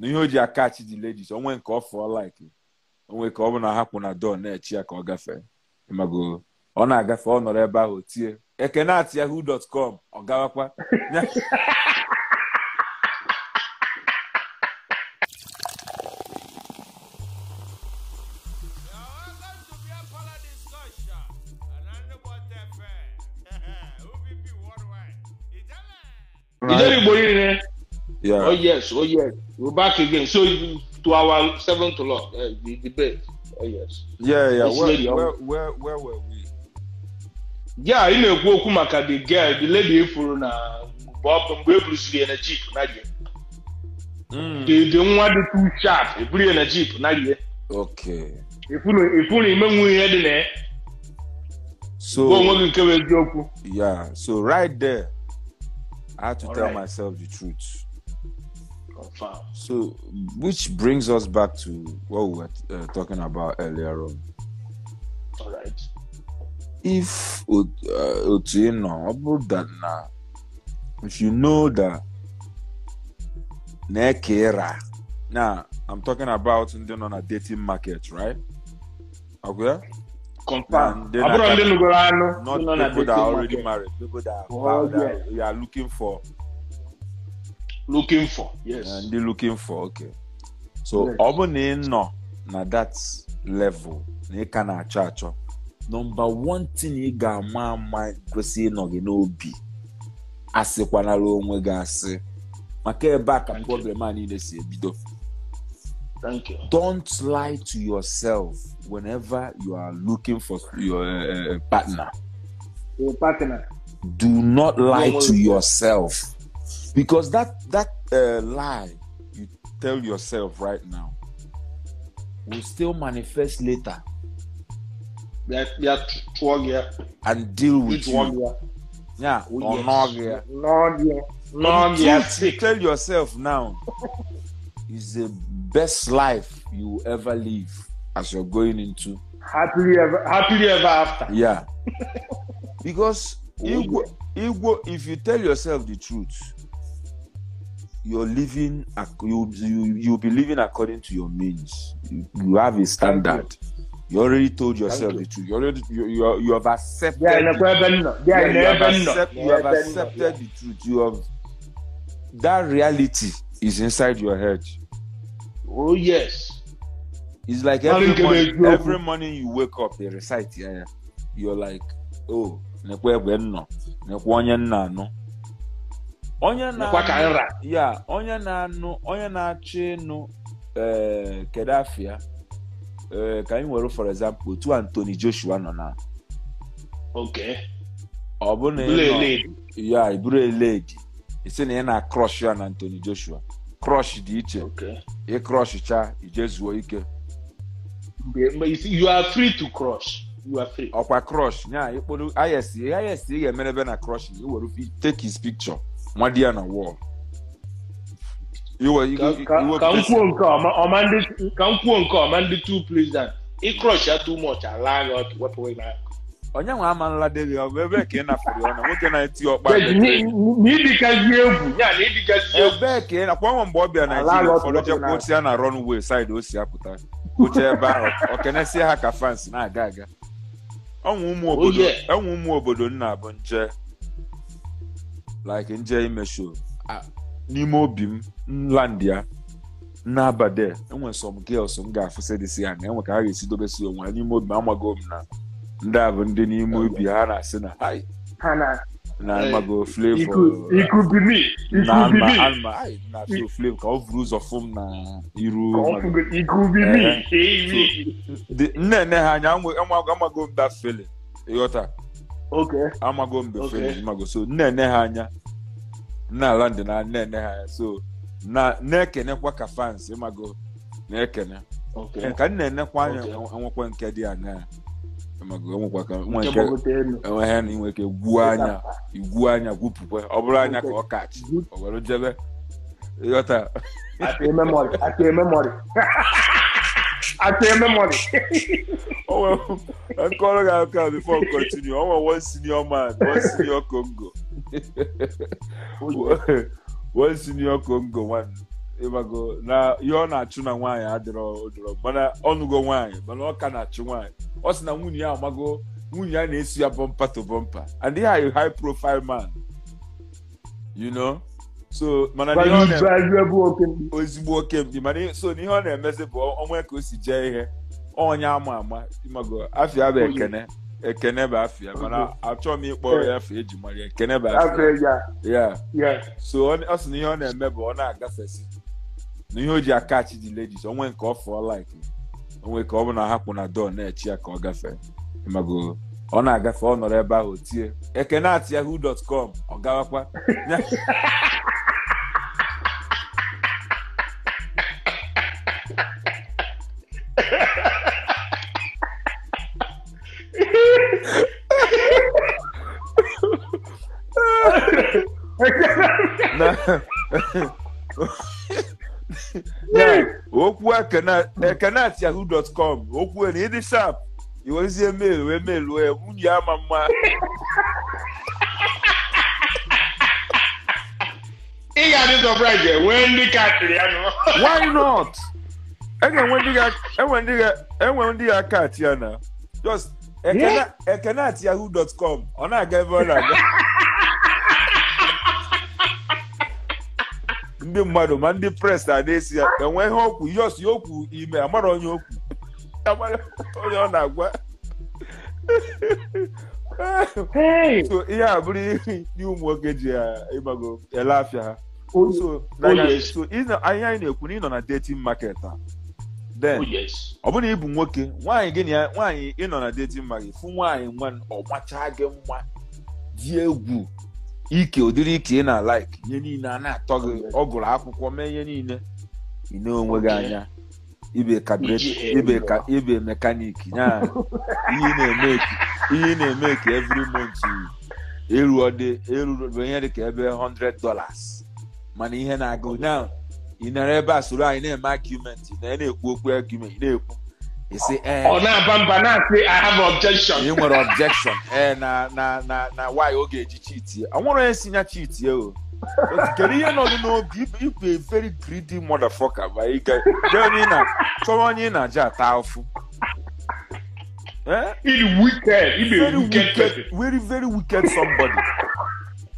Na ihe o ji akachi the ladies, onwe nke ọ fụọ like, onwe ka ọ bụ na hapụ na door na-echi ya ka ọ gafee. Ịmago, ọ na-agafe, ọ nọrọ ebe ahụ tie ekene at yahoo.com, ọ gawakwa. Right. Yeah. Oh yes, oh yes. We're back again. So to our seventh law, the debate. Oh yes. Yeah, yeah. Where were we? Yeah, in a maka the girl, the lady for na mgbe eburu na jeep na ye. The one dị too sharp, eburu na jeep na ye. Okay. If you imenwu ihe dị na. So yeah, so right there I had to all tell myself the truth. Confirm. So, which brings us back to what we were talking about earlier on. All right. If if you know that now I'm talking about on a dating market, right? Okay. Confirm. Not people that are already married, people that are, you are looking for. Looking for, yes. And they're looking for, okay. So, yes. No, na that level, you can charge. Number one thing you got my mind kwesị ịnọ gị n'obi. Asịkwanala onwe gị asị. Maka ebe a ka problem a niile si ebido. Thank you. Don't lie to yourself whenever you are looking for your partner. Your partner. Do not lie to yourself. Because that lie you tell yourself right now will still manifest later. And deal with you. Yeah. You tell yourself now is the best life you ever live as you're going into. Happily ever after. Yeah. Because if you tell yourself the truth, you're living, you'll be living according to your means. You have a standard. You already told yourself the truth. You already you have accepted. You have accepted the truth. You have that reality is inside your head. Oh yes. It's like every morning you wake up, they recite, yeah. You're like, oh, onye na-anụ onye na-achọ ịnụ Kedafia, ka anyị were for example otu Anthony Joshua nọ na. Okay. Ọ bụ na ya iburu a lady. Isi na ị na crush ya na Anthony Joshua. Crush dị iche. Okay. Ị crush cha ije zuo ike. You are free to crush. You are free. Ọkwa crush nya ikporo ISC ị ga-emerebe na crush you were take his picture. Nwa di ya na wall. Ka m kwuo nke ọma ndị too pleasant. Ị crush ya too much ala gị ọtụ wepụ gị n'aka. Onye nwe ama nlade gị ọ bụ ebe ka ị nafere ọ na nwoke na-eti ọkpa. N'ịdịgazi egwu ya na ịdịgazi egwu. Ebe ka ị nakwa nwa mgbe ọ bịa Naijiria ụfọdụ jekwa otu ya na runway side o si apụta. Oche ebe ahụ ọ kenesie ha ka fans na-aga aga. Ọnwụ ụmụ obodo nna bụ nje like nje ime show n'ime obi m nland ya n'abade enwe some girls m ga-afụsị dịsị ya na enwe ka ha ga-esi dobesi onwe ha n'ime obi m amago m na ndị a bụ ndị n'ime obi ha na-asị na hi na amago Flavor na na so Flavor ka ọ vụrụ ụzọ fụ m na iru nne ha anya amago m that feeling ịghọta. Okay. Amago m the feeling amago so nne ha anya na land na nne ha anya so na na-ekenekwa ka fans ịmago na-ekene. Okay. Ka nne-enekwa anya enwekwa nke dị anya amago enwekwa ka nwe nke enwe na inwe ke gwuo anya igwu anya gwupụkwe ọ bụrụ anya ka ọ kachi ọ were jebe ịghọta. Ate memory. Oh well, I'm calling out before we continue. I want one senior man, one senior Congo. One senior Congo, one. Ịbago na ihe ọ na-achụ na nwaanyị adịrọ odoro, mana ọnụgo nwaanyị, mana ọ ka na-achụ nwaanyị. Ọ sị na nwunye ya amago, nwunye ya na-esi ya bumper to bumper, and they are a high profile man. So mana ihe ọ na ezigbo oke mkpi, mana so na ihe ọ na-emezi bụ onwe ka o si jee ihe onye ama ama. Ịmago afịa bụ Ekene, Ekene bụ afịa, mana achọghị m ịkpọ ya afọ eji mara ya. Ekene bụ afịa ya. So ọ sị na ihe ọ na-eme bụ ọ na-agafesi na ihe o ji akachi dị ladies, onwe nke ọ fụọ like onwe ka ọ bụ na hapụ na door na-echi ya ka ọ gafee. Ịmago ọ na-agafe, ọ nọrọ ebe ahụ tie Ekene at yahoo.com, ọ gawakwa. Okwu Ekene at yahoo.com, okwu na ịdị sharp, iwezie mail wee mail wee nwunye ama mma. Ị ga-adị surprise nwee ndị katịrị ya nọ. Why not? Enwe ndị ga-akatị ya na just Ekene at yahoo.com, ọ na-aga ebe ọ na-aga. Ndị mmadụ ma ndị press na-esi ya enwe ihe okwu, ihe ọsọ okwu ime amara onye okwu, amara onye ọ na-agwa. So ihe a bụrụ ihe ụmụ nwoke ji ịgbago ele afịa ha. So anyị na-ekwu na ị nọ na dating market a, then ọ bụrụ na ị bụ nwoke, nwaanyị gị na nwaanyị ị nọ na dating market, fụ nwaanyị nwa ọ machaa gị mma, dị egwu ike, ụdịrị ike ị na-like, ihe niile a na-atọ gị, ọ gụrụ akwụkwọ mee ihe niile, ị na-onwe gị anya ibe kabreti, ibe mekaniki ya, ihe na-eme ka every month eru ihe dị ka ebe $100, mana ihe na-agụ now ị nara ebe a soro anyị na-eme argument, ị na-ekwu okwu argument, ị na-ekwu isi ọ na-aba mba na-asị I have objection. Ị nwere objection na na na na why ọ ga-eji cheat? Ọ nwere onye si ya cheat o. Kedu ihe nọ n'obi ịbụ a very greedy motherfucker ma ị ga onye na chọrọ onye na-aja ata afụ. Wicked, very wicked, very very wicked somebody.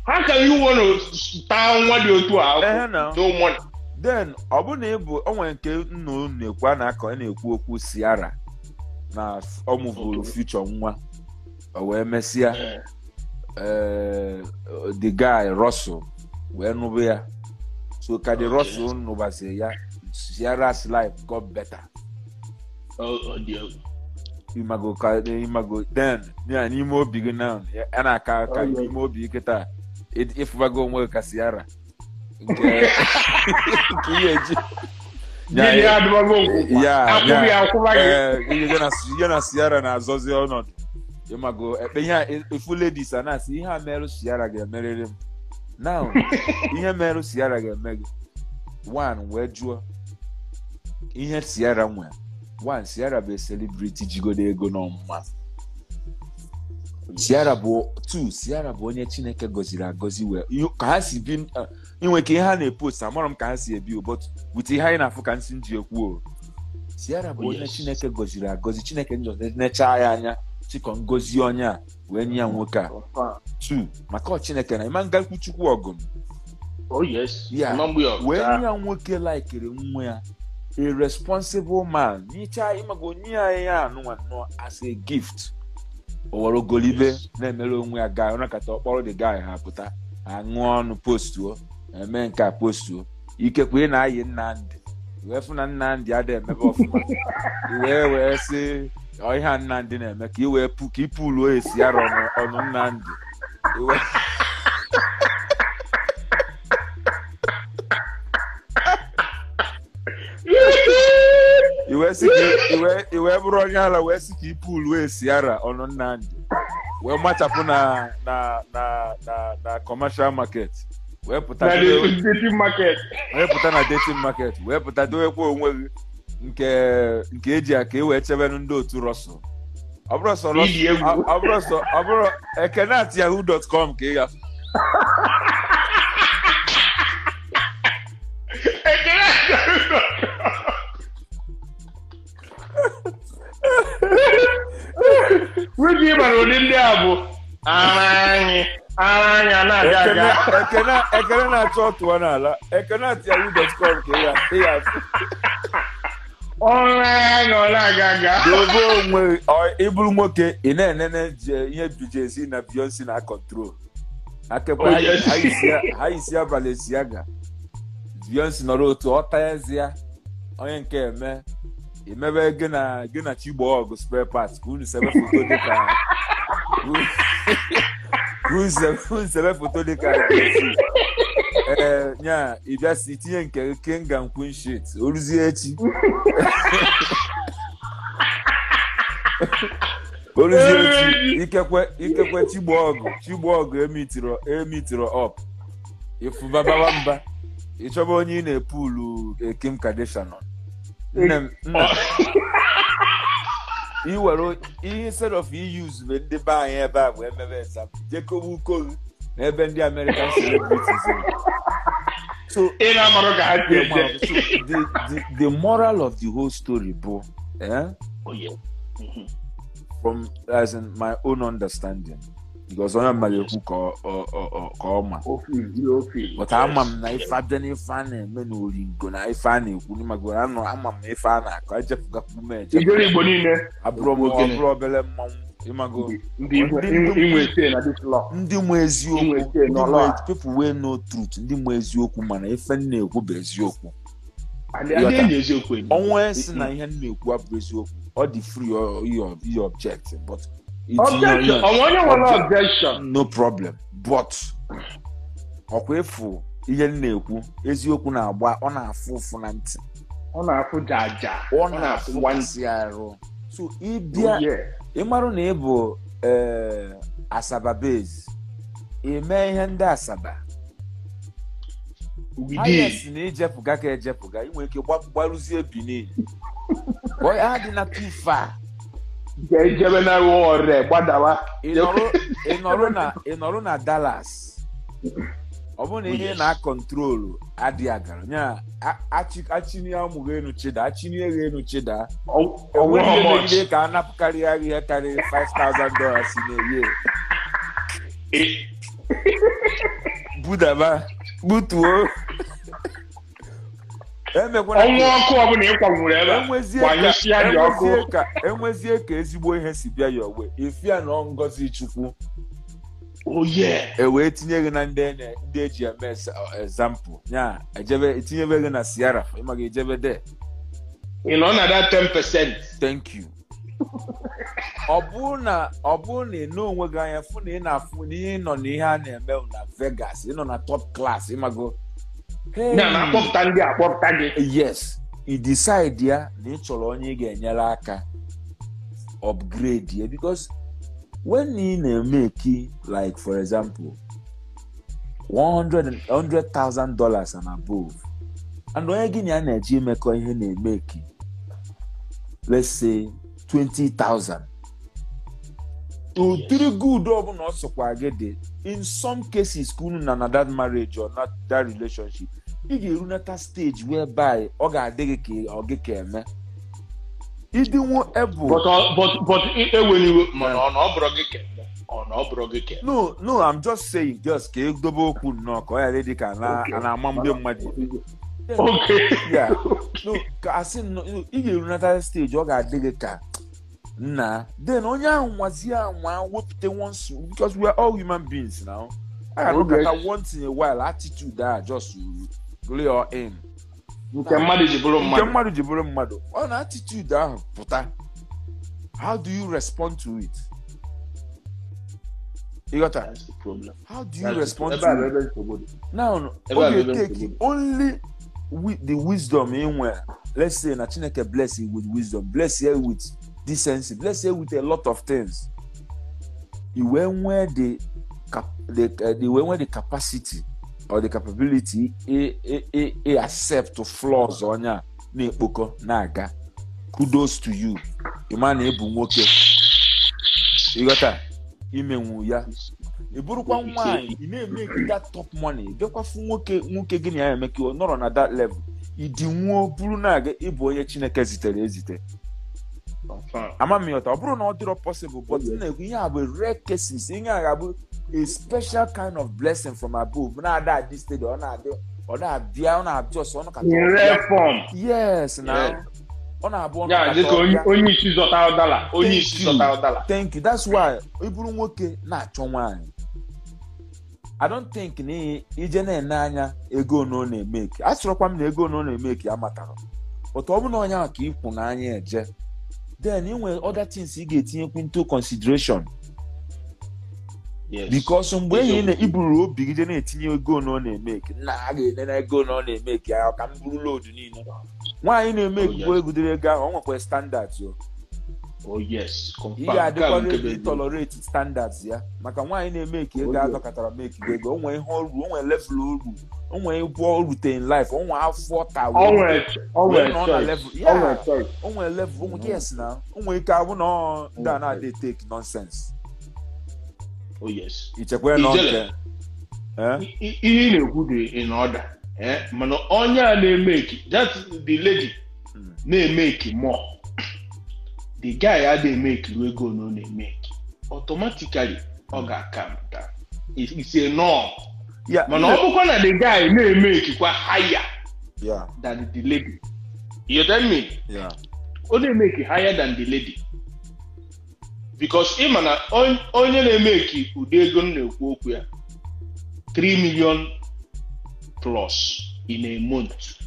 How can you want to taa nwa dị otu a? No money. Then ọ bụ na ịbụ onwe nke nna unu na-ekwu a na-akọ na-ekwu okwu Ciara na ọ mụvụrụ future nwa, o wee mesịa the guy Russell wee nụbụ ya. So ka the Russell nụbazie ya, Ciara's life got better. Imago ka imago then ya n'ime obi gị na ya na-aka aka n'ime obi gị taa ịfụbago onwe ka Ciara nke ihe eji ya na Ciara na-azọzi ọnọdụ. Ịmago ekpe ihe ifu ladies a na-asị ihe a merụ Ciara ga-emerịrị m now, ihe merụ Ciara ga-eme gị. One wee jụọ ihe Ciara nwe. One, Ciara bụ celebrity jigodo ego n'ọmụma. Ciara bụ two, Ciara bụ onye Chineke gọziri agọzi wee ka ha si bi inwe ka ihe ha na-epost amara m ka ha si ebi, but with ihe anyị na-afụ ka nsị nji ekwu o. Ciara bụ onye Chineke gọziri agọzi, Chineke njọ nechaa ya anya chịkọ ngozi onye a wee nye ya nwoke a. Two, maka ọ Chineke na ịma ngakwu Chukwu ọgụ. Wee nye ya nwoke laikiri nwa ya, a responsible man, nyicha ịmago nye ya ihe anụnwa nnọọ as a gift. O were ogolibe na-emere onwe ya guy, ọ nakata ọkpọrọ the guy ha pụta aṅụọ ọnụ postuo eme nke a postuo, ikekwe ị na-ayị Nnamdị wee fụ na Nnamdị adịghị emebe ọfụma, wee wee sị ọ ihe a Nnamdị na-eme ka i wee ka ị puluo esi ara ọnụ Nnamdị. I wee bụrụ onye ala wee sị ka ị puluo esi ara ọnụ Nnamdị wee machapụ na na na na na commercial market wee pụta na dating market, wee pụta na dating market, wee pụta dowekwa onwe gị nke eji aka e wee chebenu ndị otu Russell. Ọ bụrụ sọ ọ bụrụ sọ ọ bụrụ Ekene at yahoo.com ka ị ga. Ekene ike ịbara ụdị ndị a bụ ara anyị na-aga aga. Ekene na-achọ ọtụọ n'ala. Ekene at yahoo.com ka ị ya afụ. Ọrụ anyị ọ na-aga aga. Dobe onwe ịbụrụ nwoke ị na-enene ihe Jay-Z na Beyonce na control. Akekwe ha isi Balenciaga. Beyonce nọrọ otu ọ taezie onye nke eme emebe gị na Chigbo ọgụ spare parts ka unu sebe foto dịka unu sebe foto dịka ee nya ị bịa si tinye nke king and queen shit oruzie echi ikekwe Chigbo ọgụ emitiro up ịfụbabawa mba ị chọba onye ị na-epulu Kim Kardashian nọ nne m nna iwere ihe instead of use mgbe ndị be anyị ebe a bụ emebe exam jekobu ukogu na ebe ndị American celebrities nọ. So ị na-amarụ ka ha si eje. So the moral of the whole story bụ Oh, yeah. From as in my own understanding, because onye mmadụ ekwu ka ọ ma but ama m na ife abịa n'ife a na-eme n'oringo na ife a na-ekwu n'ịmago anọ ama m ife a na-akọ ejepụgakwu m eje Ijere Igbo niile abụrụ m ọbụrụ obere mmanwụ ịmago ndị Igbo inwe ete na this law. Ndị nwe eziokwu Inwe ete ndị n'ọlụ nwe a. people wey know truth ndị nwe eziokwu mana ife m na-ekwu bụ eziokwu. Adị enyi eziokwu enyi. Ọnwa si na ihe m na-ekwu abụrụ eziokwu ọ dị free your object but Objection. Ọnwa onye nwere objection. No problem, but ọkwa efu ihe m na-ekwu eziokwu na-agba ọ na-afụ ụfụ na ntị. Ọ na-afụ jaja. Ọ na-afụ arụ. So ịbịa ịmarụ na ị bụ Asaba base ime ihe ndị Asaba highest na ijepụga ka ejepụga ị nwere ike gbarụzie Benin. Ha dị na too far. Ejebe na ọrịa gbadawa. Ị nọrọ na Dallas. Ọ bụrụ na ihe na-akọntrolu adịghị agara nya achịnye amụghị enu chida achịnye eghe enu chida enweghị ihe megide ka a napụkarị ihe karịrị $5,000 na-eyi budaba butuo ọnwụ ọkụ ọbụla ịkwanwuru ebe gbanyụsịa dị ọkụ. Enwezie ka ezigbo ihe si bịa ya ogbe ifia na ngozi Chukwu. Oh yeah. E wee tinye gị na ndị eji eme example ya ejebe etinyebe gị na Sierra ịma gị ejebe de ị nọ na that 10%. Thank you. Ọ bụrụ na ị nọ onwe gị anya fụ na ị na-afụ na ihe nọ na ihe a na-eme na Vegas ị nọ na top class ịmago na na-akpọpụta ndị akpọpụta gị. Yes, i decide ya na ị chọrọ onye ị ga-enyere aka upgrade ya because when ị na-emeki like for example $100,000 and above and onye gị na ya na-eji imekọ ihe na-emeki let's say 20,000 ụdịrị good ọbụla ọ sọkwa gị dị in some cases ka unu na that marriage or not that relationship ị ga-erunata stage whereby ọ ga-adị gị ka ọ gị ka eme ịdịnwo able but eweliwe mana ọ na ọ bụrụ gị ka eme ọ na ọ bụrụ gị ka no I'm just saying just ka edobe okwu nnọọ ka ọ ghara ịdị ka a na-ama ndị mmadụ. Okay. Yeah. No, ka asị ị ga-erunata stage ọ ga-adị gị ka nna then onye ahụ nwazie anwa wepụta once because we are all human beings now. I look at once in a while attitude that just lure in. Nke mmadụ ji bụrụ mmadụ. Nke mmadụ ji bụrụ mmadụ. Ọ na attitude ahụ pụta. How do you respond to it? You got that? That's the problem. How do you respond to it? Now, okay, take only with the wisdom in where let's say na Chineke bless you with wisdom, bless you with decency, bless you with a lot of things. You where the capacity or the capability a accept to flaws on ya na-ekpokọ na-aga. Kudos to you. Ịma na ebu nwoke. You got that? Imenwu ya. Ị bụrụkwa nwaanyị ị na-eme that top money bịakwa fụ nwoke gị na ya eme ka ọ nọrọ na that level ịdị nwuo bụrụ na aga ịbụ onye Chineke zitere ezite. Ama m ịghọta, ọ bụrụ na ọ dịrọ possible, but na-ekwu ihe a bụ rare cases, ihe a ga-abụ a special kind of blessing from above. Na-ada adị steady, ọ na-adị, ọ na-abịa, ọ na-abịa ọsọ, ọ nọkata. In rare form. Yes, na ọ na-abụ ọnụ Ya dịka onye isi zọtara dala, onye isi zọtara dala. Thank you. That's why ị bụrụ nwoke na-achọ nwaanyị, I don't think na ije na-ene anya ego na ọ na-emeki. Asịrọkwa m na ego na ọ na-emeki amatara. But ọ bụ na onye ahụ ka ikwu n'anya eje, then ị nwere other things ị ga-etinyekwu into consideration. Yes. Because mgbe enyi na iburu obi gị je na-etinye ego na ọ na-emeki, nna a ga-ene na ego na ọ na-emeki ya ka m buru load niile. Nwaanyị na-emeki bụ egudere ego ahụ, ọ nwekwa standards o. Oh yes, confirm. Ị ga-adịkwa ready tolerate standards ya, maka nwaanyị na-emeki ego adọkọtara meki ego, o nwee ihe ọrụ, o nwee level oru, o nwee ịbụ orute in life, o nwee afọ ta o nwee level, o nwee yes na o nwee ike abụ na ndị a na-adị take nonsense. Oh yes. Ichekwa na nke ihe ị na-ekwu dị in order, mana onye a na-emeki, that's the lady na-emeki more. The guy adịghị emeki ego na ọ na-emeki, automatically ọ ga-calm down. It's a norm. Mana ọ bụkwa na the guy na-emeki kwa higher than the lady. You tell me? Ọ na-emeki higher than the lady. Because ịma na onye na-emeki ụdị ego m na-ekwu okwu ya 3 million plus in a month.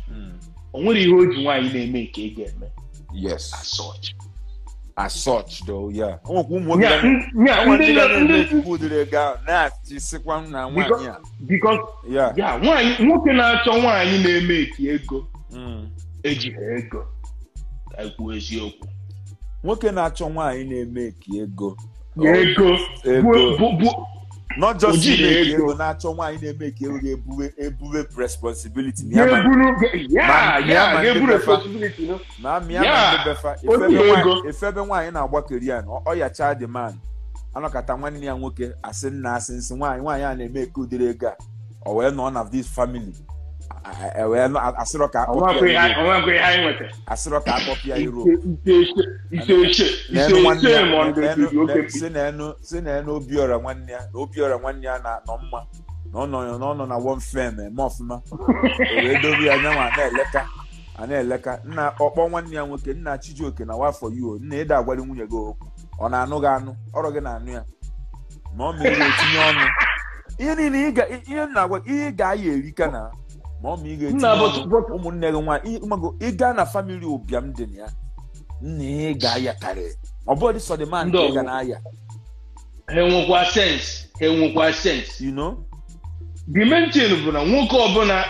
O nwere ihe o ji nwaanyị na-emeki ego eme. Yes. As such. As such though, yeah. Because nwoke na-achọ nwaanyị na-emeki ego ejighị ego ka ekwu eziokwu. Nwoke na-achọ nwaanyị na-emeki ego. Ego. Not just ego, na-achọ nwaanyị na-emeki ego ga-ebube responsibility. Efebe nwaanyị na-agbakeri ya na ọ yacha the man. Anọkata nwanne ya nwoke asị nna asị nsị nwaanyị a na-emeki ụdịrị ego a, o wee nọ na this family. Asịrọ ka akpọpịa Europe. Si na enu Obiora nwanne ya na Obiora nwanne ya na-anọ mma na ọ nọ na one firm eme ọfụma, wee dobe ya nyanwa a na-eleka nna ọkpọ nwanne ya nwoke, nna Chijioke na wafọ yuo nna ịda agwali nwunye gị okwu, ọ na-anụ gị anụ ọrụ gị na-anụ ya ma ọ mere etinye ọnụ ihe niile ihe na-agwa ihe ga-aya erika na ma ọ ma ị ga-etinye ụmụnne gị nwaanyị ị gaa na famili ụbịam dị na ya nna ị ga-ayakarị ọ bụghị sọ the man ka ị ga na-aya. Ha enwekwa sense, you know. The main thing bụ na nwoke ọbụla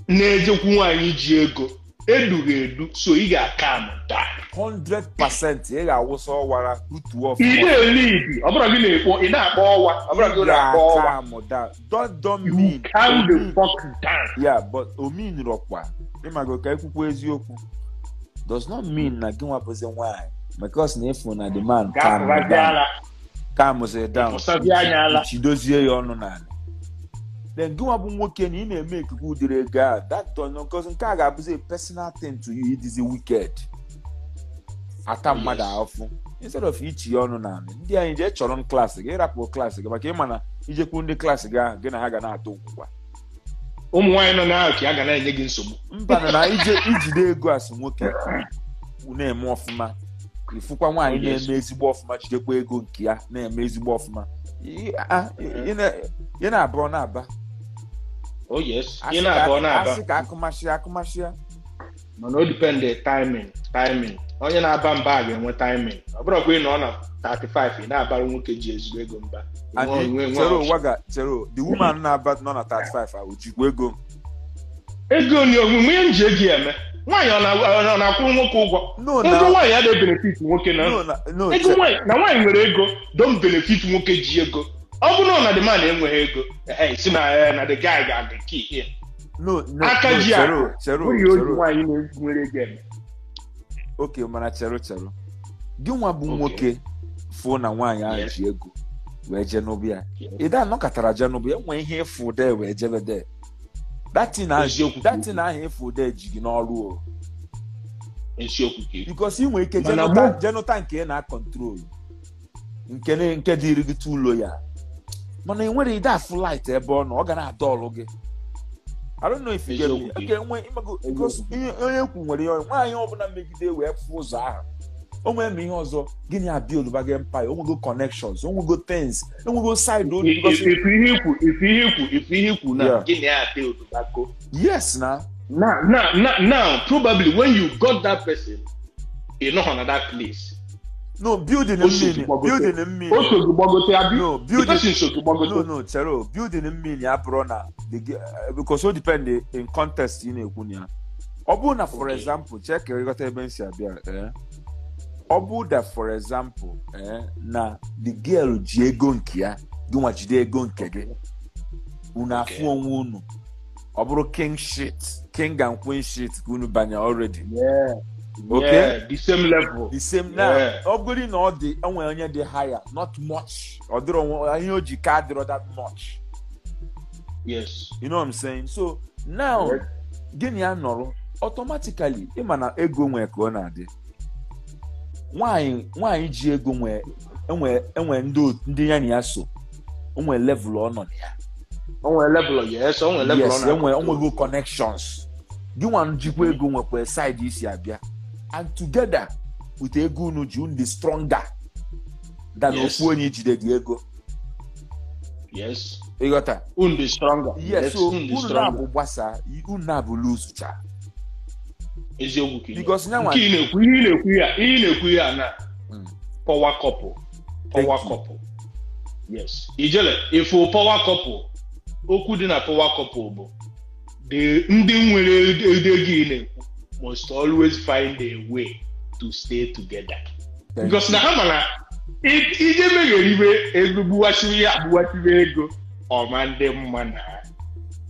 na-ejekwu nwaanyị ji ego edughị edu, so ị ga-aka amụta 100% ị ga-awụsa ọwara rutuo ọfụma. Ị na-elidi, ọ bụrụ gị na-ekpo, ị na-akpọ ọwa, ọ bụrụ gị na-akpọ ọwa. Don't mean calm the fuck down. Yeah, but o mean rọkwa ịmago ka ekwukwu eziokwu does not mean na gị nwabụzi nwaanyị because na efu na the man calm down, chidozie ya ọnụ n'ala. Then gị nwa bụ nwoke na ị na-eme ikuku ụdịrị ego a, that does not, because nke a ga-abụzi a personal thing to you, ịdịzi wicked ata mmadụ ahụfụ instead of ichi ya ọnụ n'ala. Ndị anyị jee chọrọ m klaasị gị, ịrapụ klaasị gị maka ịma na ijekwu ndị klaasị gị ahụ gị na ha ga na-atụ nkwụkwa. Ụmụ nwaanyị nọ n'ahụ ka a ga na-enye gị nsogbu. Mba na ijide ego asị nwoke na-eme ọfụma, ifụkwa nwaanyị na-eme ezigbo ọfụma jidekwa ego nke ya na-eme ezigbo ọfụma, ị na-abụọ na-aba. Oh yes, ị na-abụọ na-aba. Asị ka akụmashịa. Mana o depende timing. Onye na-aba mba a ga-enwe timing. Ọ bụrụkwa ị nọ na 35 ị na-abara nwoke ji ezigbo ego mba. Chere, the woman na-aba nọ na 35 ahụ jikwa ego. Ego ni omume ihe nji ego eme. Nwaanyị ọ na-akwụ nwoke ụgwọ? Ego nwaanyị adịghị benefit nwoke na. Ego nwaanyị na nwaanyị nwere ego don't benefit nwoke ji ego. Ọ bụrụ na the man enweghị ego, si na the guy ga-aga key in. No, aka ji akụ, nwaanyị nwere ego eme. Okay, mana chere. Gị nwa bụ nwoke fụ na nwaanyị ahụ ji ego wee jee n'obi ya. Ị da nọkọtara jee n'obi ya, nwee ihe ịfụ de wee jebe de. Datin ahụ ịfụ de ji gị n'ọrụ o. Eziokwu ka. Because ị nwere ike jenụta nke na control nke dịrị gị too ya, mana ị nwere ide afụ light ebe ọ nọ, ọ ga na-adọ ọlụ gị. I don't know if you get me. Okay, because onye kwu nwere ihe nwaanyị ọbụla megide wee fụ ụzọ ahụ, o nwere m ihe ọzọ gịnị a build baga empire, onwego connections, onwego things, onwego side road. If ihe ikwu na gịnị a build bago. Yes na. Now probably when you got that person, you're not on that place. No, building a meaning. Building a meaning. No, building. No, Chero. Building a meaning, abrona. Because so depend in context in Ekunia. Obuna, for example, check you got a Obuda, for example, na the girl Diego nkia, do what Diego nkege. Una fu Obro king shit, king and queen shit, gunu banya already. Yeah. Okay, yeah, the same level. The same now. Yeah. Upgrading all the only the higher, not much. Or that much. Yes. You know what I'm saying? So now, gini anoro automatically imana ego nwe ka ọ na-adị. Nwaanyị ji ego nwe enwe ndị ya na ya so. Onwe level ọ nọ na ya. Onwe level, yes, onwe level yes, onwego connections. Gị nwa njikwa ego nwekwa side isi abịa. And together with ego unu ji unu dị stronger than ofu onye jide dị ego. Yes. Ịghọta? Unu dị stronger. Yes, so unu na-abụ gbasa, unu na-abụ lose cha. Eziokwu ka because nke ị na-ekwu ya na power couple. Power couple. Yes. Ijele, if power couple, okwu dị na power couple bụ ndị nwere ego ị na-ekwu must always find a way to stay together. Because na ha mana ije meghere iwe ego gbuwachiri ya agbuwachiri ego ọma ndị mma na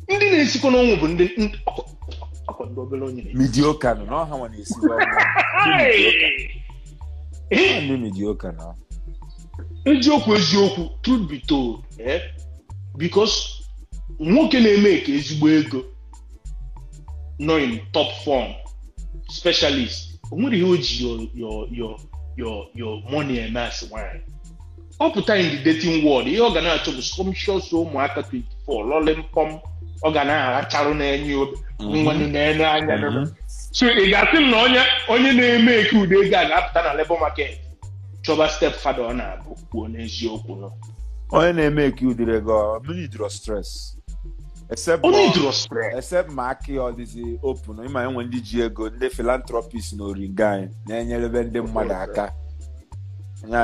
ndị na-esikwa n'ọnwụ bụ ndị ọkwa obere onye mediocre nọ na ha nwa na-esikwa ndị mediocre nọ. Eziokwu truth be told, because nwoke na-eme ka ezigbo ego nọ in top form specialist, o nwere ihe o ji your money eme as nwanyị. Ọ pụta in the dating world, ihe ọ ga na-achọ bụ sumptuous ụmụaka 24 lọlịmpọm ọ ga na-aracharụ na-enye obi nwanne na-enye anya. So ị ga-asị m na onye na-eme eke ude ego a ga-apụta na labor market chọba stepfather ọ na-abụ kwuo n'eziokwu nọ. Onye na-eme eke udiri ego mmiri dịrọ stress. Except ma aka ọ dịzi open, ịma enwe ndị ji ego ndị philanthropist na oringa anyị na-enyerebe ndị mmadụ aka.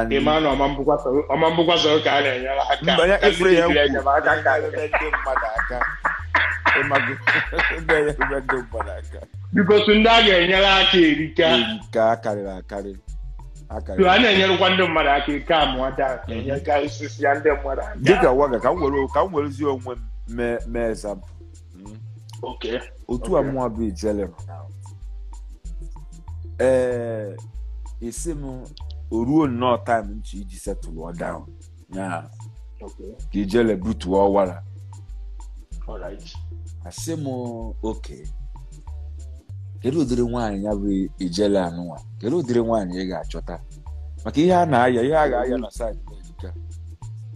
Ịma na ọma mbụkwa ka a na-enyere aka. Mba efere ya na-enyerebe ndị mmadụ aka. Ịmago na-enyerebe ndị mmadụ aka. Because ndị a ga-enyere aka erika. Erika karịrị akarị. So a na-enyerekwa ndị mmadụ aka ike amụada na-enyekarịsị ya ndị mmadụ aka. Dịka waga ka m werezie onwe m mee example. Okay. Otu a mụnwa bụ ijele nọ na. Isi m o ruo nnọọ time nchi iji settle down. Ya. Okay. Ka ijele butuo ọwara. All right. Asị m okay. Kedu ụdịrị nwaanyị ya bụ ijele anụnwa? Kedu ụdịrị nwaanyị ị ga-achọta? Maka ihe a na-aya, ihe a ga-aya na side America.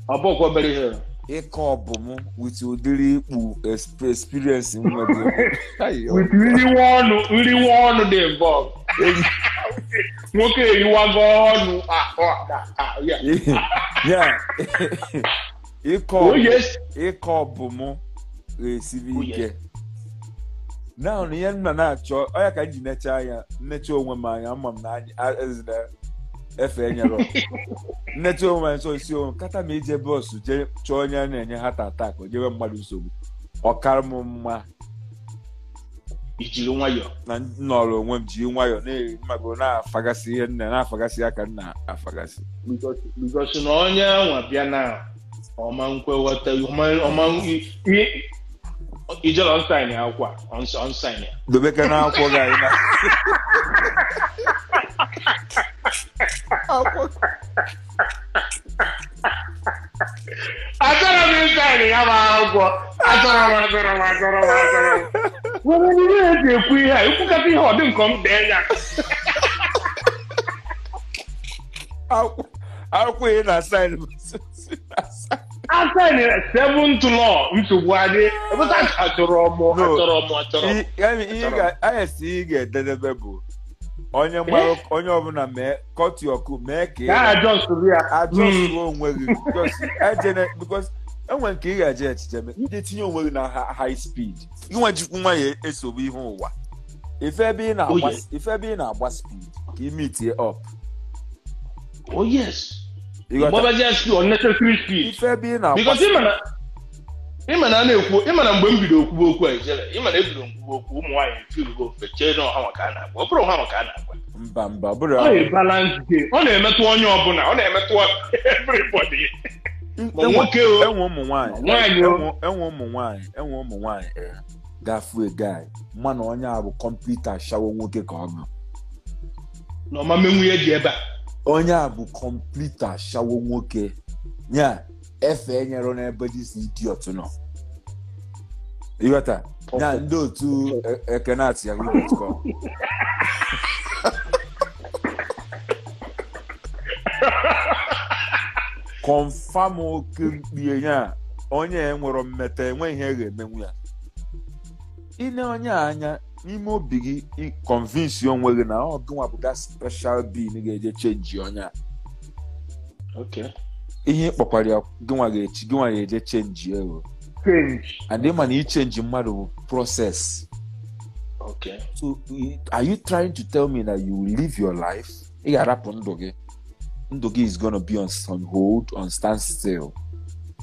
Ọ bụkwa obere ihe. Ịkọ ọbụ m with ụdịrị ikpu experience m nwere. With nriwa ọnụ dị involved. Nwoke eriwago ọnụ. Yeah. Ịkọ ọbụ m ga-esiri ike. Now ihe m na-achọ onye ka m ji necha anya nnecha onwe m anya ama m na efe enyere nnecha onwe m nso isi onwe kata m ije bọọsụ jee chọọ onye a na-enye heart attack o jebe mmadụ nsogbu ọ kara m mma ijiri nwayọọ na nnọrọ onwe m ji nwayọọ na-emago na-afagasị ihe nna na-afagasị aka nna afagasị because na onye anwa bịa na ọma nkwewata ọma ijele on-sign ya akwụkwọ on-sign ya dobeka na akwụkwọ gị anyị na achọrọ m ịsign ya ma akwụkwọ achọrọ m Were ihe eji ekwu ihe a, ekwukata ihe ọ dị nke m dee ya. Akwụkwọ ị na-asaịn. Asaịn seventh law nsogbu adị. Ebụta achọrọ m achọrọ m achọrọ m. Ihe ị ga-ededebe bụ onye mgbarụ onye ọbụla mee kọtụ ọkụ mee ka ị ajọsụ onwe gị ejene because enwe nke ị ga-eje echiche ndị tinye onwe gị na high speed inwejikwu nwa ya esogbu ihe ụwa ife ebe ị na-agba speed ka ị meet up. Oh yes. Unnecessary speed. Ife ebe ị na-agba because ịma na na-ekwu ịma na mgbe m bido okwuwe okwu a ijele ịma na ebido nkwuwe okwu ụmụ nwaanyị efirugo ofe chee na ọha maka a na-agwa ọ bụrụ ọha maka a na-agwa mba mba bụrụ ọ balance game ọ na-emetụ onye ọbụla ọ na-emetụ everybody. Ma nwoke o enwe ụmụ nwaanyị enwe ụmụ nwaanyị gafu guy mana onye a bụ complete ashawo nwoke ka ọ bụ na ọma menwu dị ebe a onye a bụ complete ashawo nwoke nya efe enyere n'ebe this idiot nọ ịghọta na ndị otu ekenat@yahoo.com confirm oke mkpie ya onye enwero mmeta enwe ihe ga-emenwu ya ine onye anya n'ime obi gị convince onwe gị na ọ gịnwa bụ that special being ga-eje change onye a. Okay. Ihe kpọkwara ya gịnwa ga-echi gịnwa ga-eje change ego. Change. And ịma na ichange mmadụ bụ process. Okay. So are you trying to tell me that you will live your life? Ị ga-arapụ ndụ gị. Ndụ gị is gonna be on hold, on standstill.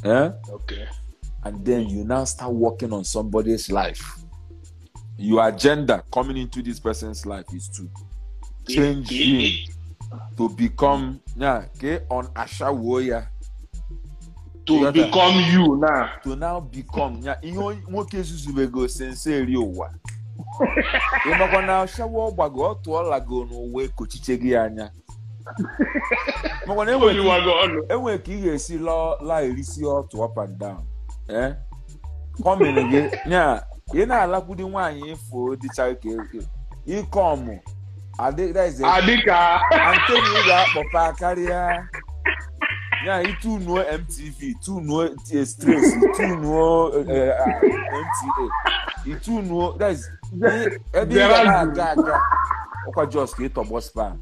Eh? Okay. And then you now start working on somebody's life. Your agenda coming into this person's life is to change him to become on ashawo ya. To become you now. To now become ihe nwoke zuzubego sensei ụwa. Ịmakwa na ashawo ọgbago ọ tụọla go n'ụwa ekochiche gị anya. Makwa na enwe ka ị ga-esi laa erisi ọtụ up and down. Eh? Kọmịrị gị nya ị na-alakwudi nwaanyị ifo dịcha ka ịkọmụ adịka Anthony ga-akpọpa karịa ya itunuo MTV tunuo Stress tunuo NTA itunuo that is ebe ị ga na-aga aga ọkwa jos ka ịtọgbọ spam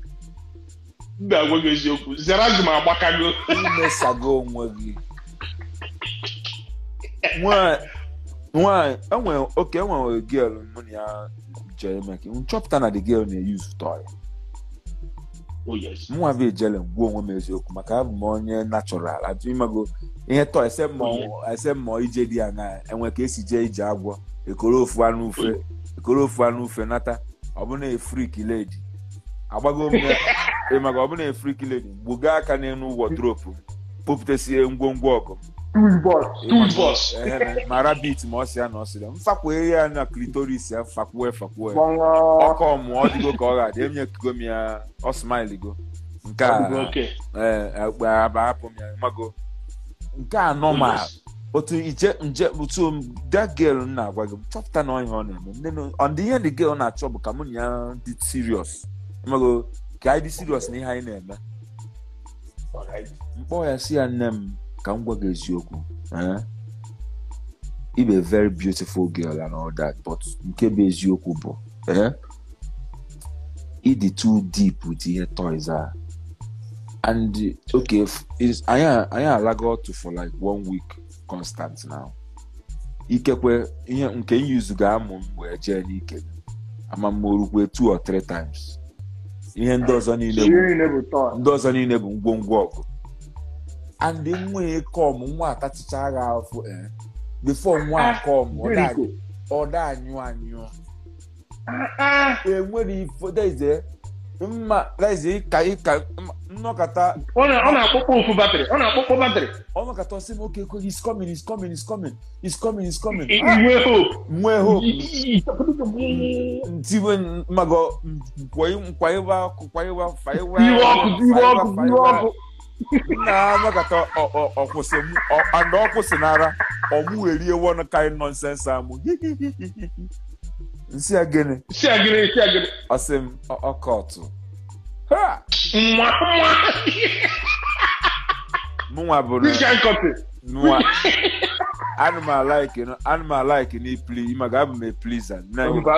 mba agwa gị eziokwu zara gị ma agbakago imesago onwe gị nwaanyị enwe girl mụ na ya jere maka nchọpụta na the girl na-eyuzu toy. Oh yes. Mụnwa bụ ejele ngwa onwe m eziokwu maka abụ m onye natural adịmago ihe toy ese mmụọ ije dị anya enwe ka esi jee ije agwọ ekoro ofu anụ ufe nata ọ bụ na efrik lady agbago m ịmaka ọ bụ na efrik lady gbuga aka n'elu wọdropu kpopụtasie ngwongwo ọgụ Toolbox. Ma rabbit ma ọsịa na ọsịa mfakwee ya na clitoris ya fakwue ọkọ mụọ dịgo ka ọ ga-adị enye kugo m ya ọ smile go nke a hapụ m ya mago nke a normal otu ije nje otu that girl na-agwa gị chọpụta na ihe ọ na-eme on the ihe the girl na-achọ bụ ka mụ na ya dị serious mago ka anyị dị serious na ihe anyị na-eme. Mkpọ ya si ya nne m ka m gwa gị eziokwu ị bụ a very beautiful girl and all that, but nke bụ eziokwu bụ ị dị too deep with ihe toys a and okay anyị alago otu for like 1 week constant now. Ikekwe ihe nke yuzu ga-amụ m wee jee n'ike ama m orukwe 2 or 3 times. Ihe ndị ọzọ niile bụ ngwongwo ọgụ and nwa kom nwa atachicha agha afọ before nwa akom ọ da anyụ anyụ enwere ifo deze mma deze ka ịka nnọkọta ọ na-akpọkpọ ofu batrị ọ na-akpọkpọ batrị ọ nọkọta ọsị m oke ekwe is coming is coming is coming is coming is coming nwee hope nwee hope ntiwe mmago nkwaiwa ọkụ kwaiwa faiwa iwe ọkụ na makata ọkwụsị and ọkwụsị nara ọmụ erie one kind nonsense amụ Nsị ya gịnị? Si agịrị, si agịrị. Ọ sị m ọkọtụ. Ha! Nwa nwa. Mụnwa bụ na Which kind copy? Mụnwa ana m alike na ipli maka abụ m a pleaser. Mba mba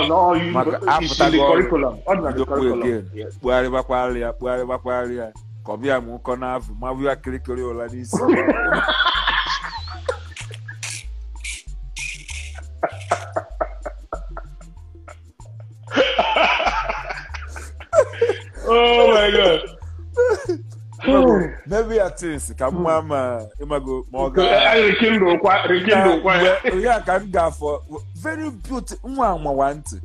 no you Maka it's in the apụtago ọrụ. curriculum. Ọ dị na the Bidokwa curriculum. again. Yes. Kpugharịbakwara ya ka ọ bịa m ụkọ n'afọ ma bụ ya kirikiri ụla n'isi. Oh my God. Maybe ya things ka mma ma ịmago ma ọ ga Rekindle kwa rekindle kwa. ya ka m ga-afọ very beautiful nwa anwawa ntị.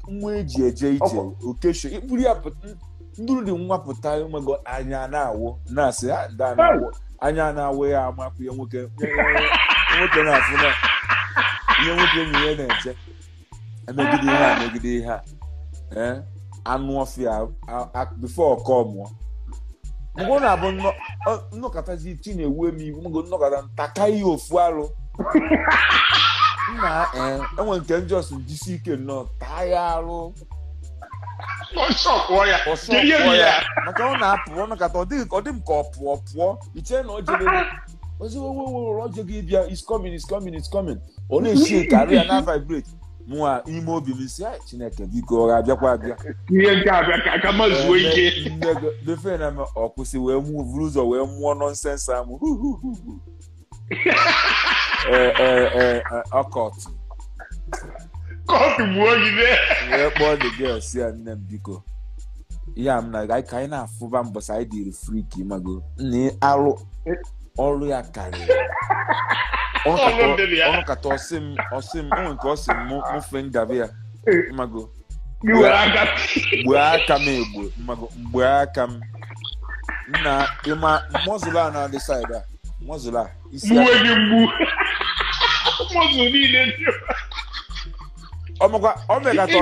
Nwa eji eje ije okesho ikpuru ya nduru dị nwa pụta ịmago anya na-awụ na-asị ha da na-awụ anya na-awụ ya amakwu ya nwoke nwoke na-afụ na ihe nwoke enyi ya na-eche emegide ihe a anụ ọfịa before ọkọ mụọ mgbe ọ na-abụ nnọkọtazi chi na-ewu emi iwu mgbe nnọkọta ntaka ihe ofu alụ nna enwe nke njọs jisi ike nnọọ taa ya alụ Ọsọkwọ ya. ọsọ ya maka ọ na-apụ ọ nọkọta ọ dị m ka ọ pụọ iche na ọ jere ozi ọ jego ịbịa is coming is coming is coming ọ na-eshi ka arụ ya na vibrate mụnwa ime obi m si Chineke biko ọ ga-abịakwa abịa ihe nke abịa ka aka ma zuo ike befe na ọ kwụsị wee mụ buru ụzọ wee mụọ nọnsensị amụ ọkọtụ kọtụ gbuo gị wee kpọọ the girl si ya nne m biko ihe a m na ka anyị na-afụba mbọsị anyị dịrị friki mago nna arụ ọrụ ya karịrị ọnụkata ọsị m onwe nke ọsị m mụ fe ngabe ya mago gbuo aka m egbo mago mgbe aka m nna ịma mọzụlụ a na-adị saịdị a mọzụlụ a isi aka mgbu mọzụlụ niile ọmụkwa ọ mekata ọ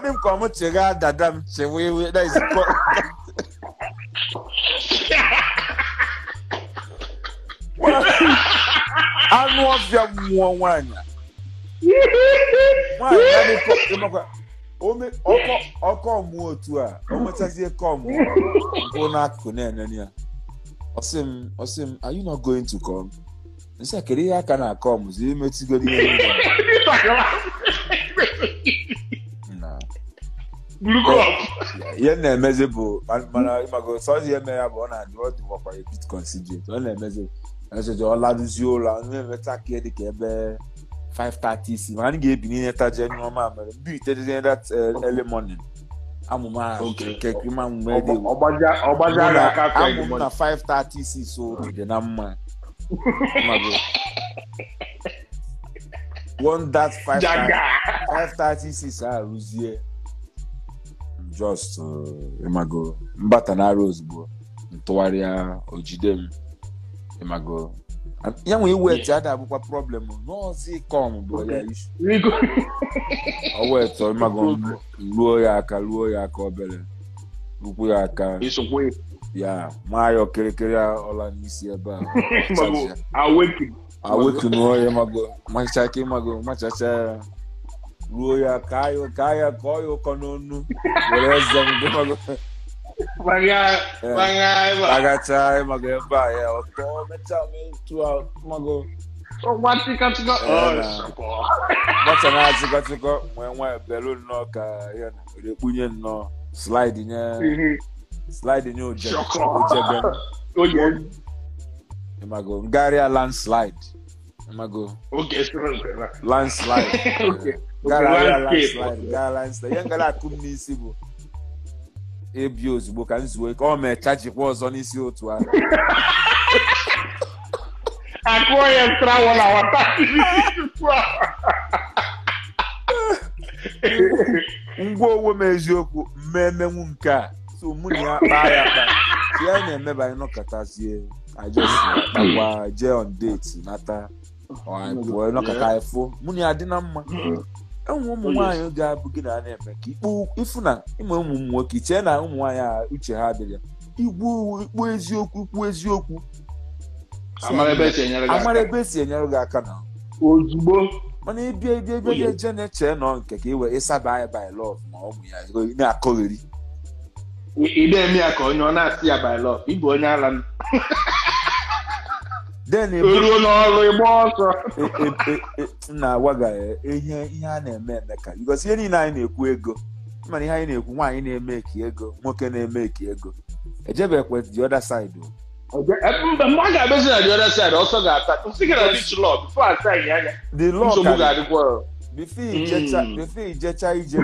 dị m ka ọ mụ chegha dada m chewe iwe that is anụ ọfịa mmụọ nwaanyị nwaanyị ọkọ mmụọ otu a o nwetazie kọ mmụọ bụ n'akụkụ na-enene ya ọsị m are you not going to come? Nsị a kedu ihe aka na-akọ m zi imetigoro ihe ihe na-emezi bụ mana ịmago sọzi eme ya bụ ọ na-adị ọ dịwakwa a bit considerate ọ na-emezi esoje ọ larụzie ụlọ na-emeta ka dị ka ebe 5:30 si ma anyị ga-ebi n'ihe taje n'ọma mere mbi itezie that early morning amụma amụ na 5:30 si so dị na mma one that 5:36 a rụzie just ịmago mbata na arụ ozugbo ntụgharịa ojide m ịmago ya nwee iwet ada abụkwa problem n'ọzi kọm bụ ya isu o wetọ ịmago ruo ya aka obere rukwu ya aka ya maa ya okirikiri ọla n'isi ebe a awekinuo ya ịmago machacha ịmago machacha ya ruo ya ka ya kọọ ya ụkọ n'onu were eze m ịmago agacha ịmago ebe a ya ọtọ mechaa metụ ịmago gbacha na-achịkọchịkọ nwee nwa belu nnọọ ka ya rekpunye nnọọ slide nye ojebe ịmago ngagharịa landslide ịmago landslide gara landslide ihe ngara akụ m n'isi bụ ebi ozugbo ka m zuo ka ọ mee chajikwa ọzọ n'isi otu ahụ akụọ ya trawụla ngwa onwe m eziokwu mmemenwu nke a so mụ na ya kpaa ya kpa ya na-emeba anyị nọkọtazie akpakwa jee on date nata pụọ nọkọta efo mụ na ya dị na mma enwe ụmụ nwaanyị ga-abụ gị na na-eme ka ịfụ na ịma ụmụ nwoke ichee na ụmụ nwaanyị a uche ha adịrị ya ikwu eziokwu amara ebe esi enyere gị aka na ozugbo Mana ịbịa eje na-eche nọ nke ka iwe ịsaba ya by love ma ọ bụ ya na-akọgheri. Ị na-eme ya ka onye ọ na-asị ya by love, ịbụ onye ala. Then ruo n'ọrụ ịgba ọsọ. Na-agwa gị ihe a na-eme eme ka because ihe niile anyị na-ekwu ego, mana ihe anyị na-ekwu nwaanyị na-eme ka ego, nwoke na-eme ka ego. Ejebekwe the other side o. Mba, mgbe a ga-abịazi na the other side, ọsọ ga-ata. Nsị gị na this law before I sign ya anya. The law nsogbu ga-adịkwa. Before ijecha ije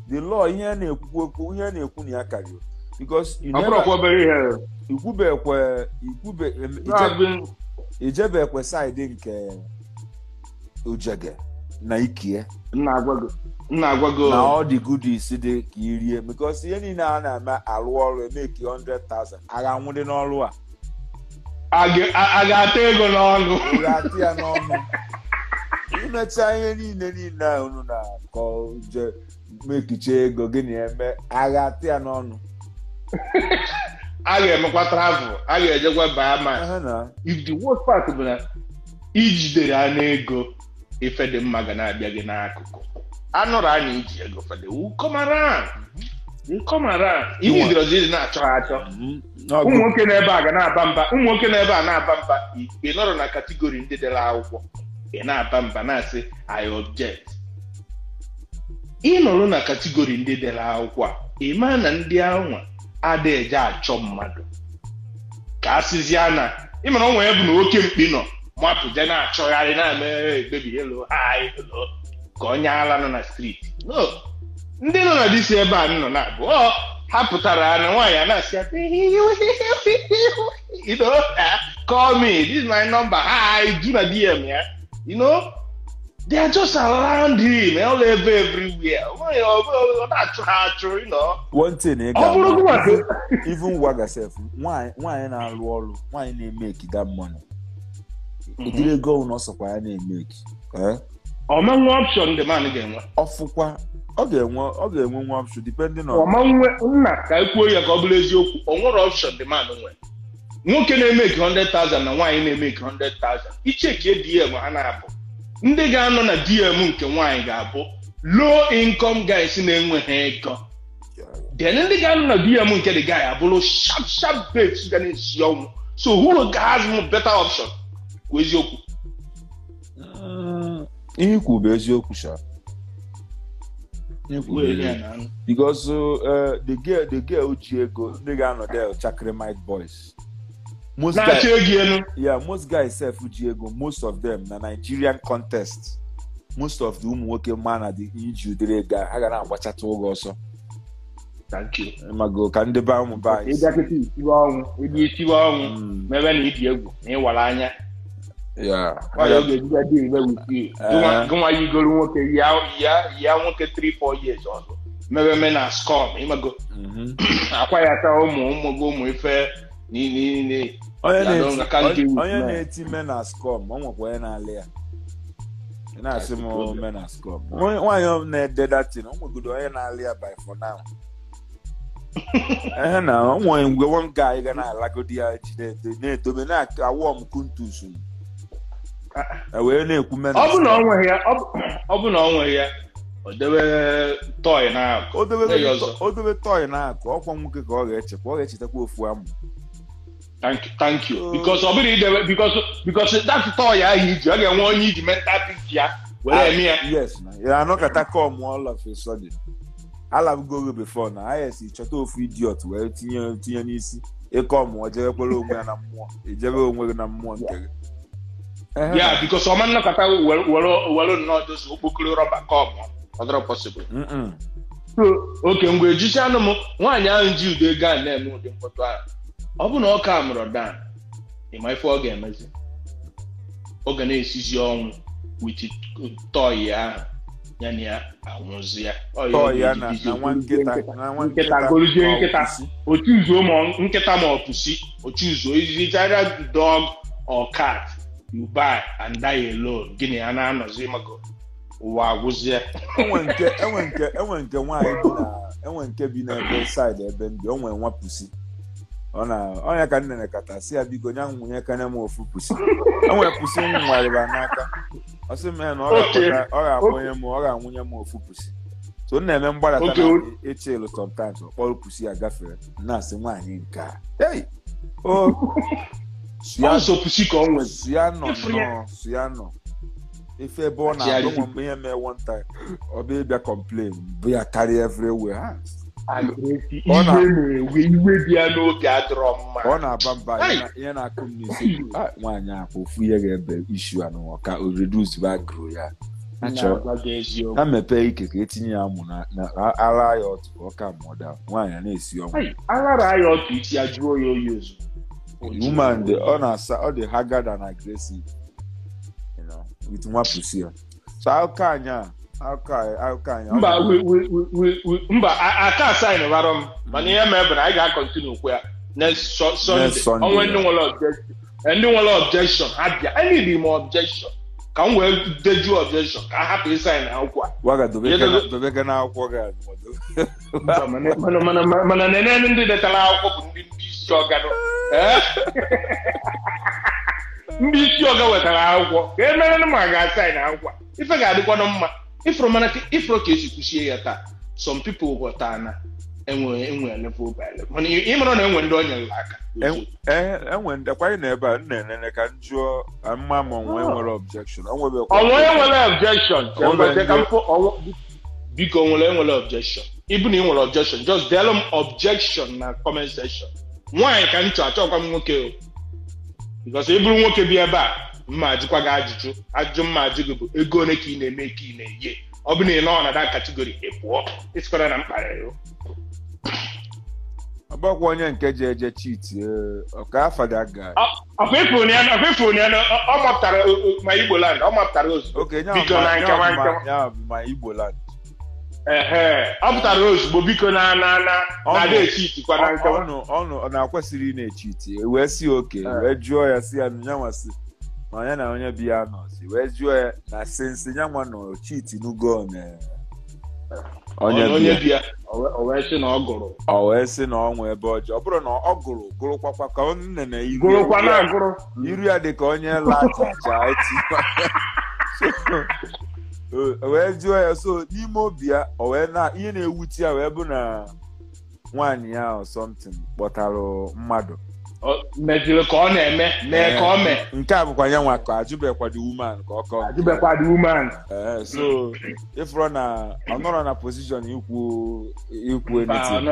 the law ihe na-ekwu okwu ihe na-ekwu na ya karịrị because you never ikwube ijebekwe side nke ojege na ikie na-agwago na all the goodies dị ka irie because ihe niile a na-eme alụ ọrụ emeki 100,000 agha nwụdị n'ọrụ a a ga-ata ego n'ọnụ, ga-ata ya n'ọnụ. Imecha ihe niile a unu na-akọ je mekiche ego gịnị eme agha ata ya n'ọnụ. A ga-emekwa travel, a ga-ejekwa Bahama. If the worst part bụ na ijidere anụ ego ife dị mma ga na-abịa gị n'akụkụ. Anụrụ anyị iji ego fede come around. They come around. Ihe idrozi na-achọ ha achọ. Ụmụ nwoke n'ebe a ga na-aba mba, ụmụ nwoke n'ebe a na-aba mba. Ị nọrọ na kategori ndị dere akwụkwọ, ị na-aba mba na-asị I object. Ị nọrọ na kategori ndị dere akwụkwọ a, ị maa na ndị anwa ada eje achọ mmadụ ka a sịzịa na ị mara onwe ya bụ na oke mkpi nọ mapụ je na-achọgharị na-eme baby hello hi hello ka onye ala nọ na street. No, ndị nọ na disi ebe a nọ na-abụ ọ ha pụtara na nwaanyị a na-asị ya you know, call me, this is my number, hi, do na DM ya, you know, they are just around him all over everywhere. Ọ na-achụ ha achụ, you know. One thing ị ga-ama, even waga sef, nwaanyị na-alụ ọrụ, nwaanyị na-emeki that money, ụdịrị ego na ọsọkwa ya na-emeki ọma nwe option the man ga-enwe. Ọfụkwa ọ ga-enwe nwa option depending on ọma nwe nna ka ekwuo ya ka ọ bụrụ eziokwu. O nwere option the man nwe. Nwoke na-emeki 100,000 na nwaanyị na-emeki 100,000, ichekie DM ha na-abụ ndị ga-anọ na DM nke nwaanyị ga-abụ low income guys na-enweghị ego. Then ndị ga-anọ na DM nke the guy abụrụ sharp sharp babes ga na-esi ọnwụ. So who has more better option? Kwa eziokwu. Ihe ikwu bụ eziokwu sha. Because the girl ji ego ndị ga-anọ there chakri Mike boys. Most guys, yeah, most guys sef ji ego, most of them na Nigerian contest. Most of the ụmụ nwoke ma na the iji ụdịrị ego ha ga na-agbachata oge ọsọ. Thank you. Mago ka ndị ba ụmụ ba anyị. Ịbịakịta isiwe ọnwụ, ịbịa isiwe ọnwụ, mebe na ịdị egwu na ịwara anya. Yeah. Ọ ga-ejiga dị ime with you. Gụnwa yigoro nwoke ya nwoke 3-4 years ọzọ. Mebe me na scum, ịmago. Akwa ya taa ụmụ ụmụ ife niile. Onye na-eti me na scum, ọ nwekwa onye na-alị ya. Ị na-asị m me na scum. Nwaanyị na-ede datin, ọ nwegodo onye na-alị ya by for now. Ehe na ọ nwere mgbe one guy ga na-alagodi ya ji na-edobe na-awọ m kuntus. Wee na-ekwu me na ọ bụ na ọ nweghị ya o debe tọị na-akụ. O debe tọị na-akụ, ọkwa nwoke ka ọ ga-echekwa, ọ ga-echetakwa ofu amụ. Thank you. Because ọ bụrụ idebe because that toy ahụ iji ọ ga-enwe onye iji mental picture ya were eme ya. Yes na ya anọkọta come all of a sudden. Alabugo before na ayes chọta ofu idiot wee tinye n'isi ịkọ mụọ jebekwere onwe ya na mmụọ, ejebe onwe gị na mmụọ nke gị. Yeah, because ọma nnọkọta were nnọọ dozi okpokoro rọba kọm ọ dịrọ possible. Oke ngwa ejicha anụ m nwaanyị ahụ ji ude ego a na-eme ụdị mkpọtụ ahụ. Ọ bụ na ọ ka mụrụ dan, ịma ife ọ ga-emezi, ọ ga na-esizi ọnwụ with tọị ahụ ya na ya anwụzi ya. Nkịta goluzie nkịta ochuzuo ma nkịta ma ọ pụsi ochuzuo either dog or cat you buy and die alone. Gịnị ya na-anọzi maka ụwa agwụzie. Enwe nke nwaanyị bi na enwe nke bi n'ebe side ebe ndị o nwere nwa pusi. Ọ na onye ka nne kata si ya biko nya nwunye ka m ofu pusi. Enwere pusi m nwarịba n'aka. Ọ sị m ya na ọ ga-akpọnye m, ọ ga-anwụnye m ofu pusi. So m na-eme mgbadata na echelu sometimes ọ kpọrọ pusi ya gafere na-asị nwaanyị nke a. Hey! Oh. Si ya nọ. Ife ebe ọ na-agụ mgbe ihe mee one time ọ bụ ịbịa complain bụ ya karịa everywhere. Iwe bịa n'oge adịrọ mma. Ọ na-aba mba ihe na-akụ m n'isi nwaanyị akwa ofu ihe ga-ebe ishu anụ ka o reduce agro ya. Ha mepee ike ka etinye ya amụ na ara ya ọtụ ka ọ ka mụọ nwaanyị a na-esi ọnwụ. Aghara ya ọtụ isi ya jụọ ya oyi ozugbo. Woman dị ọ na-asa ọ dị haggard and aggressive. You know, with nwa pusi ya. So akụkọ anyị mba mba aka sign bara m mana ihe mee bụ na anyị ga-akọntinu okwu ya next Sunday. Onwe ndị nwere objection ha bịa. I need more objection ka m wee dejuo objection ka a hapụ ịsain akwụkwọ a. Waga dobega na akwụkwọ gị. Mana nene ndị detara akwụkwọ bụ ndị isi ọga ndị isi ọga wetara akwụkwọ ka e mere ma ga-asain akwụkwọ ife ga-adịkwanụ mma. Ifro ka esi kwuchie ya taa some people ghọta na enwe level by level mana ị mara na enwe ndị o nyere aka enwe ndị kwanye na ebe a nna-enene ka m jụọ mma ma onwe nwere objection onwe nwere objection biko nwere objection ịbụ na ị nwere objection just delu m objection na comment section. Nwaanyị ka m chọ achọkwa m nwoke o because ị bụrụ nwoke bi ebe a mma ajụkwa gị ajụjụ mma ajụ gị bụ ego ole ka ị na-eme ka ị na-enye ọ bụ na ị nọ na that category ị pụọ ịsịkwara na mkparị ọ bụkwa onye nke ji eje cheat ọka afa that guy ọkwa ịfụ ya na ọ mapụtara ma Igbo land ọ mapụtara ozugbo biko na nkewa nkewa ma Igbo land ehe ọ pụtara ozugbo biko na na na na na-echiti kwa na nkewa ọnụ na-akwesịrị ị na-echiti wee si oke wee jụọ ya si ya nyanwa si na onye na onye bi ya nọ si wee jụọ ya na sinsi nyanwa nọ chiti n'ugo onye bi ya o wee sị na ọ gụrụ ọ wee sị na ọ nwe ebe ọjọọ ọ bụrụ na ọ gụrụ gụrụkwakwa ka ọ nene gụrụkwa na agụrụ iru ya dị ka onye lachacha eti wee jụọ ya so n'ime obi ya o wee na ihe na-ewute ya wee bụ na nwaanyị ya or something kpọtara mmadụ meziri ka ọ na-eme mee ka ọ mee nke a bụkwa ya nwa ka ajụbekwa the woman ka ọ kọọ ajụbekwa the woman so ịfụrụ na ọ nọrọ na position ikwu anything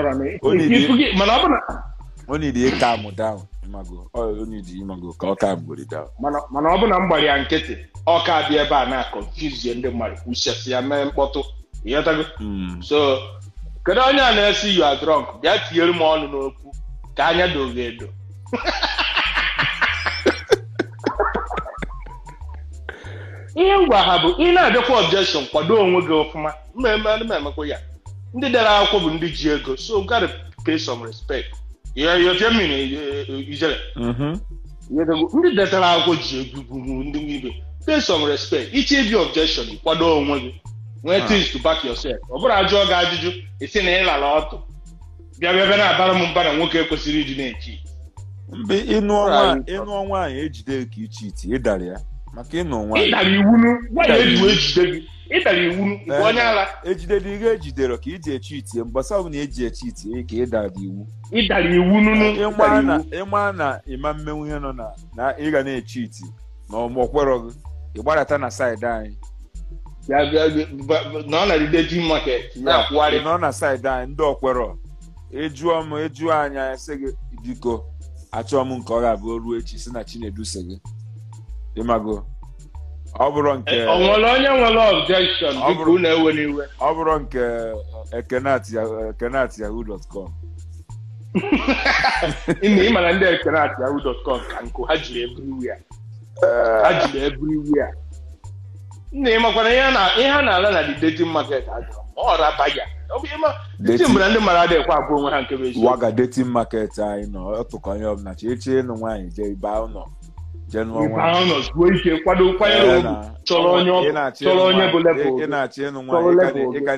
o need to calm down imago o need imago ka ọ calm go down mana ọ bụ na m gbara ya nkịtị ọ ka dị ebe a na confuse ndị mmadụ kwuchasị ya mee mkpọtụ ịghọtago so kedu onye a na-esi you are drunk bịa tinyere m ọnụ n'okwu ka anya dogo edo ihe ngwa ha bụ ị na-abịakwa objection kwado onwe gị ọfụma mmemme emekwa ya ndị dere akwụkwọ bụ ndị ji ego so gotta pay some respect ijere ndị detara akwụkwọ ji ego bụ ndị ibe pay some respect iche ibi objection kwado onwe gị nwee things to back yourself ọ bụrụ ajụọ gị ajụjụ isi na ị lara ọtụ bịa bịa na-abara m mba na nwoke ekwesịrị ịdị na-echi mgbe ịnụọ nwaanyị ejide ka iche iti ịdara ya maka ịnụ nwaanyị ịdara iwunu nwaanyị eji ejide gị ịdara iwunu bụ onye ala ejide dị ihe ejidere ka iji echi itie mbọsa ọbụla eji echi itie ka ịdara iwu ịdara iwu nunu ịma na ịma mmenwu ihe nọ na ị ga na-echi iti na ọmọkwerọ gị ịgbarata na saịdị anyị nọ na dating market na-akwụgharị nọ na saịdị anyị ndị ọkwerọ ejụọ m ejụọ anyị anya sị gị biko achọọ m nke ọ ga-abụ ruo echi si na Chinedu sị gị ịmago ọ bụrụ nke ọ nwere onye nwere objection biko unu ewe n'iwe ọ bụrụ nke ekenat@yahoo.com ị mara ndị ekenat@yahoo.com ka nkụ ha jiri everywhere ha jiri everywhere nna ị makwana ihe a na-ala na the dating market ajọrọ ma ọ raba ya ndị mgbe ndị mara adịghịkwa agwa onwe ha nke bụ eziokwu waga dating market anyị nọ ọtụkọ onye ọbụla chi echi ịnụ nwaanyị jee ibe ụnọ jee nụọ nwaanyị ụnọ zuo ike kwado kwanyere onwe chọrọ onye bụ level ị na-achọ ịnụ nwaanyị ị ka